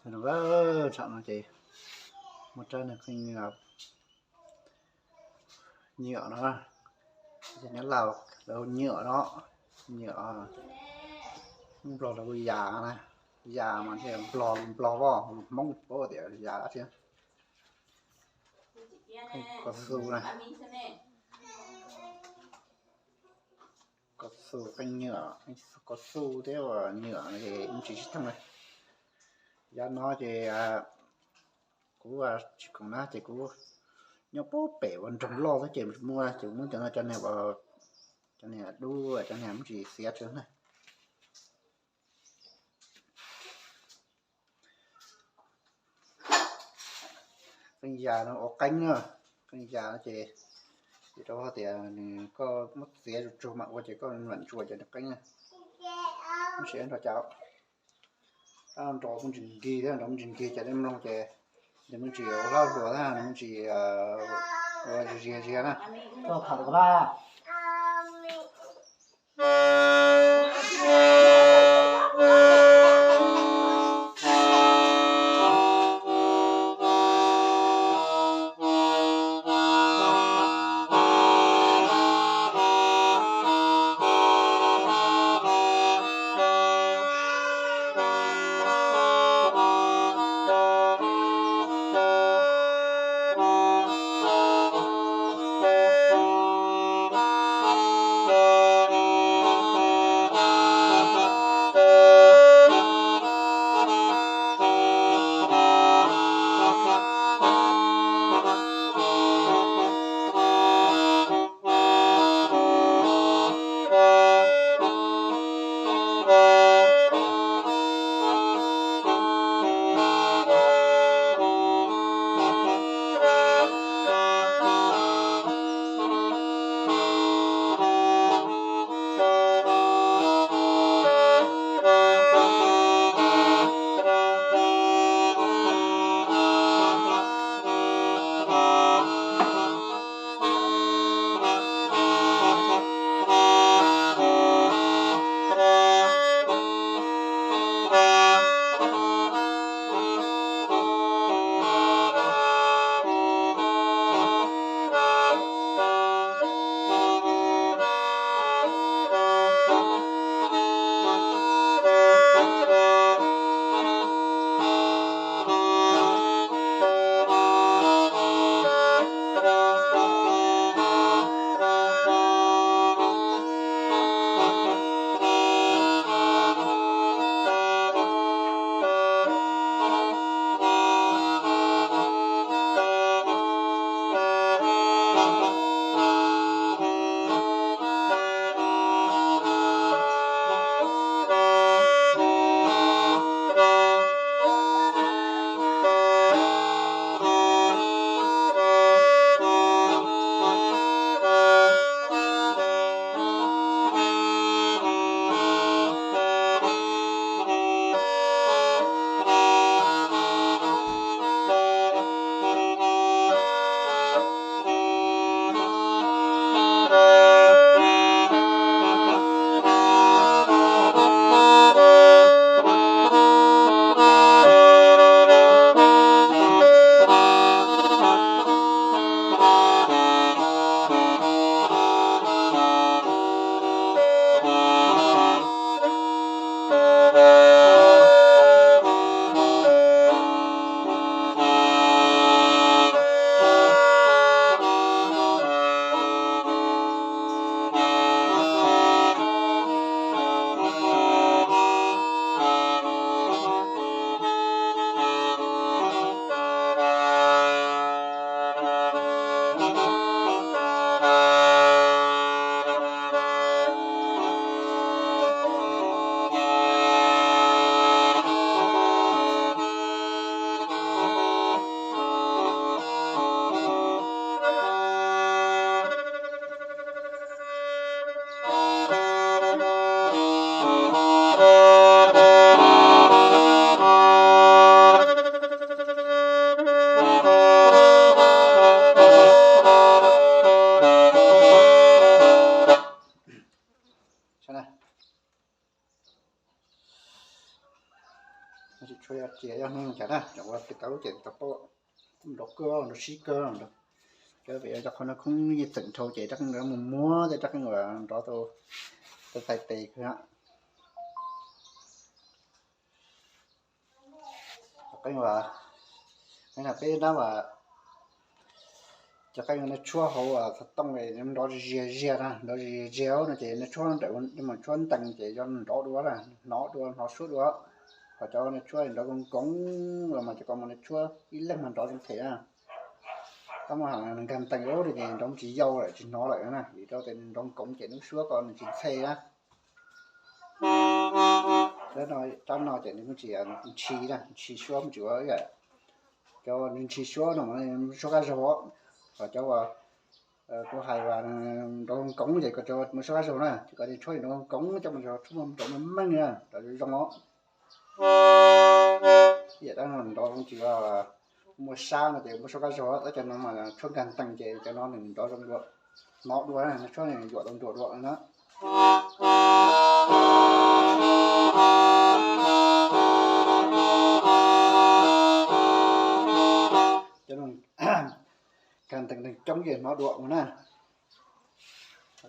Saum no ces muaj rab niag qeej nyiam no, nyiam lawm, nyiam no, nyiam, Nplog lawv hu yas na, yas mas nplog, Nplog, Hmoob paub tias yas dab tsi. Kav xu na, kav xu, qeej nyiam, kav xu thiab uas nyiam no ces ib ntsis sib thooj na. Yav no ces kuv tsis khoom na ces kuv nyob puag pem ua nroog loj xwb ces muaj, ces muab cov no, cov niag, cov niag dub, cov niag muab tsis xiav tso na. Qeej yas no ua qeeb na, qeej yas no ces, ces rau qhov tias nws koj muab txiav zuj zus mam ua ces koj mam ntsuas cov niag qeeb na. Muab siav nrog cas, nrog kuj ntsis nkig thiab, nrog kuj ntsis nkig ces nej mloog ces nws muaj ntsis ua hlab hluas thiab nws muaj ntsis ua zias zias na. Koj tham lus kom pab. Cas na, cov ua tau ces tau paub nrov kawg, nrov sib kawg. Cov pem cov qhov no khoob yeej txeem dhau ces rov qeej mus muab tej rov qeej uas nrov tau, tau tais tes kawg. Qeej uas, qeej no peb nab as, cov qeej no tshuab hauv xov tooj nrov ziag ziag na, nrov ziag ziag no ces no tshuab nrawm, tshuab ntees ces yog nrov dua na, hnov dua, hnov suab dua. Ho cov no tshuab nrov koov koov los mas cov ko mas no tshuab ib leeg mas nrov zoo them na. Tab mas nkag ntees ub ces nrov tsis yau lawm, tsis hnov lawm na, vim rau tias nrov koov ces lub suab ko nws tsis ntxhe na. Rab no ces nws kuj tsis ntshis na, ntshis suab mus tsis ua ib yam. Cov nws ntshis suab no mas suab kab zaug, ho cov uas kuv hais uas nrov koov ces kom cov muaj suab kab zaug na, ces kom tshuab nrov koov cov mas tshuab nrov meej meej na, nrov zoo os. Ib yam rab no nrov zoo tsis muaj sab no ces muaj suab kab zaug, tab cov no mas tshuab nkag ntees ces cov no nws nrov zoo dua, hnov dua, tshuab nws yuam tau nruas dua na. Cov no nkag ntees ntees coob ces hnov dua mus na.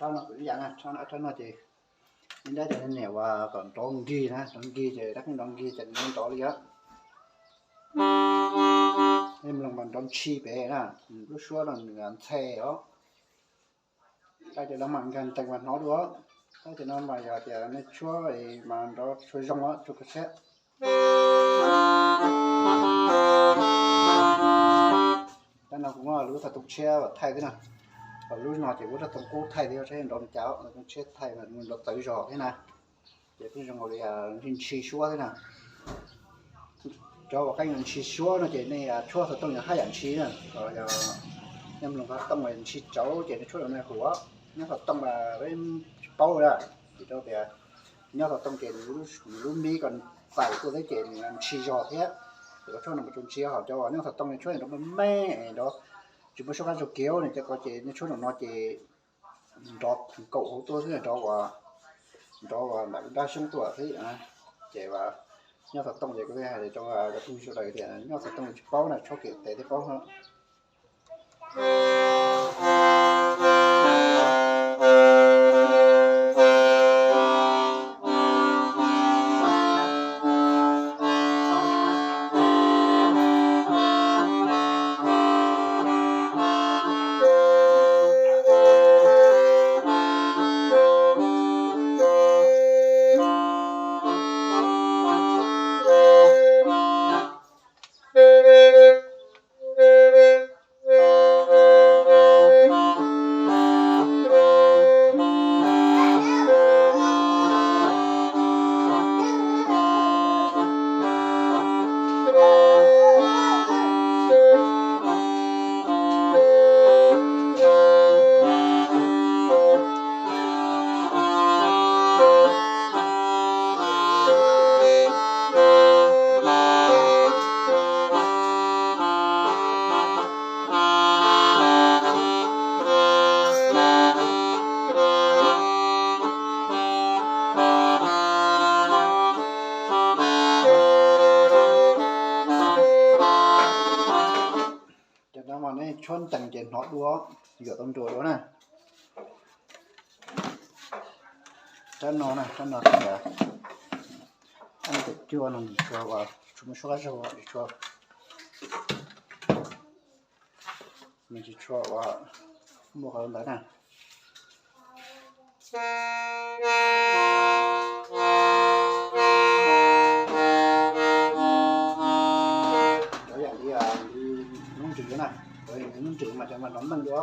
Rab no kuj ib yam na, rab no ces ib nrab cov niam uas kom nrov nkig na, nrov nkig ces rab qeej nrov nkig ces nws nrov li os. Nej mloog mas nrov ntshis pem na, lub suab no nws ntxhe os. Tab cov no mas nkag ntees mas hnov dua, tab cov no mas yog tias nej tshuab mas nrov tshuab zoo os, tshuab kab tshiab. Tab no kuv muab lub xov tooj tshiab thaij thiab na, lub no ces kuv xov tooj qub thaij thiab, saib nrov li cas, xov tooj tshiab thaij mas nrov txawv zog thiab na. Ces pheej zoo li ntshis suab thiab na. Cov uas qeej ntshis suab no ces nej tshuab xov tooj yog haj yam ntshis na, yog nej mloog xov tooj ntshis tsawv ces nej tshuab rau nej huam, nyob xov tooj mas peb tsis paub lawm, vim rau tias nyob xov tooj ces nws lub mib ko txais tuaj thiab ces nws ntshis zog thiab. Ces koj tshuab no mas tsuas ntshis, ho cov uas nyob xov tooj tshuab nrov meej meej, nrov tsis muaj suab kab zaug kiag no, cov ko ces nej tshuab nram no ces nrov kaum hauv tuaj xwb, nrov uas, nrov uas nram dab xyoob tuaj xwb. Ces nyob xov tooj ces kuv hais rau cov phooj ywg sawv daws tias nyob xov tooj tsis paub na, tshuab kiag tes thiaj paub. Cov no mas nej tshuab ntees ces hnov dua, yuam tau nruas dua na. Rab no na, rab no, rab no, rab no tes cuaj no nws tshuav uas tsis muaj suab kab zaug, tsis tshuav, nws tsis tshuav uas muaj qhov ntawd na. Cov yam li lub nrws na, cov yam li lub nrws mas cov mas nrov meej dua.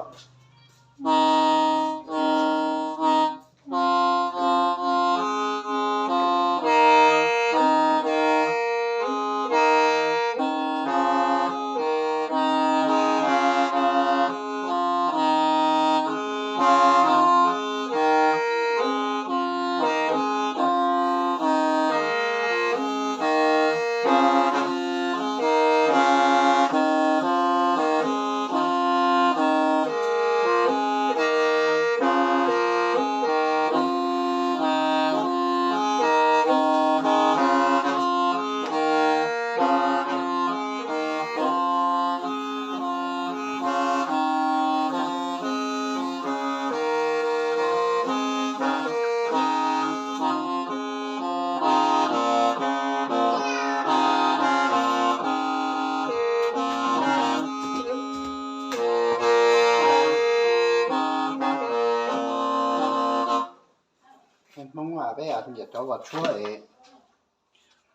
Peb nyiam cov vas tshuab es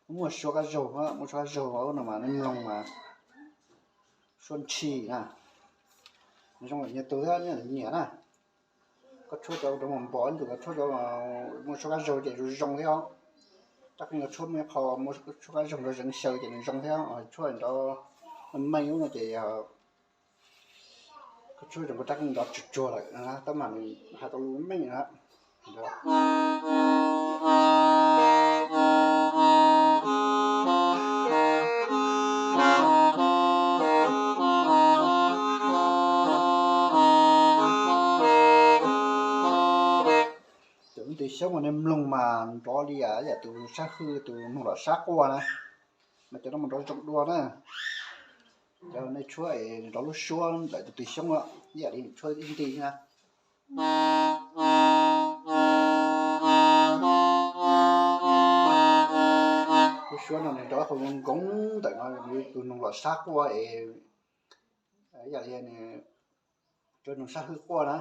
muaj suab qab zaug, muaj suab qab zaug no mas nej mloog mas suab ntshis na, zoo li nyias tus thiab nyiam na. Koj tshuab cov rau mas npom tus, koj tshuab cov muaj suab qab zaug ces zoo zoo thiab os. Rab qeej koj tshuab muaj qho muaj suab qab zaug nrov zeev xyaw ces nws zoo thiab. Tshuab nrov meej ub no ces koj tshuab zoo koj rab qeej nrov tsuag tsuag lawm tab mas nws hais tau lus meej na. Cov tus xyoob uas nej mloog mas nrov li yam tus sab hwj tus noog los sab quaj na, mas cov no mas nrov zoo dua na. Cov nej tshuab es nrov lub suab ntawm tus tus xyoob ib yam li tshuab ib nti na. Lub suab no nws nrov qhov nkoov ntawm no tus noog los sab quaj es ib yam li cov noog sab hwj quaj na.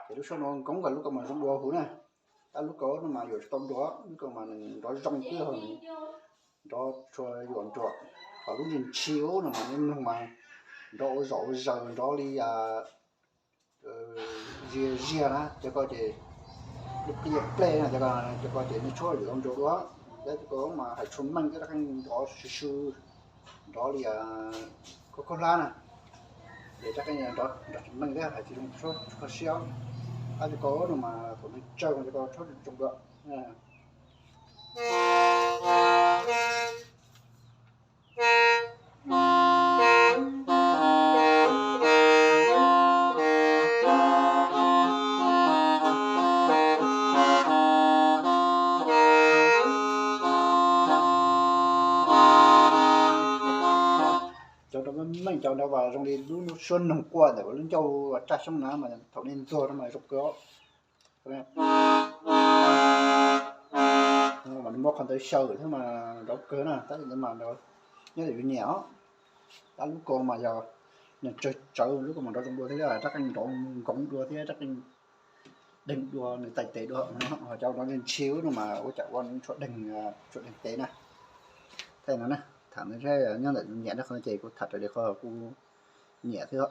Ces lub suab no nkoov nkaus lub ko mas zoo dua huv na. Tab lub ko no mas yuav tsis tau dua, lub ko mas nws nrov zoo twb ho nrov tshua yuam nruam. Ho lub ntshis ntshis ub no mas nej mloog mas nrov ua zom ua zaws nrov li ziag ziag na. Cov ko ces lub pliaj plej na, cov ko ces nej tshuab yuav tau nrov dua. Tab cov ko mas hais tshua meej thiab rab qeej nrov sw sw nrov li khaub khaub hlab na. Ces rab qeej nrov tsis meej thiab hais tsis zoo tshuab kho siab. Tab cov ko no mas thaum nws tsawg mas cov ko tshuab zoo dua. Cov no meej, cov no mas zoo li lub suab noog quaj ntawm lub ncauj raj xyoob na mas thaum nej ntxuag no mas zoo kawg. Mas nws muab qhov ntawd xyaw thiab mas nrov kawg na, tab sis mas nyob li yus nyiam os. Tab lub ko mas yog nws tsawg tsawg lub ko mas nrov zoo dua thiab rab qeej nrov nkoov dua thiab rab qeej deeg dua nws tais tes dua. Ho cov nrov ntshis ub no mas ua cas ua nws tshuav deeg, tshuav deeg tes na. Thaum no na, tham nyob ntawm yus nyiam na, qhov no ces kuv tham raws li qhov kuv nyiam xwb.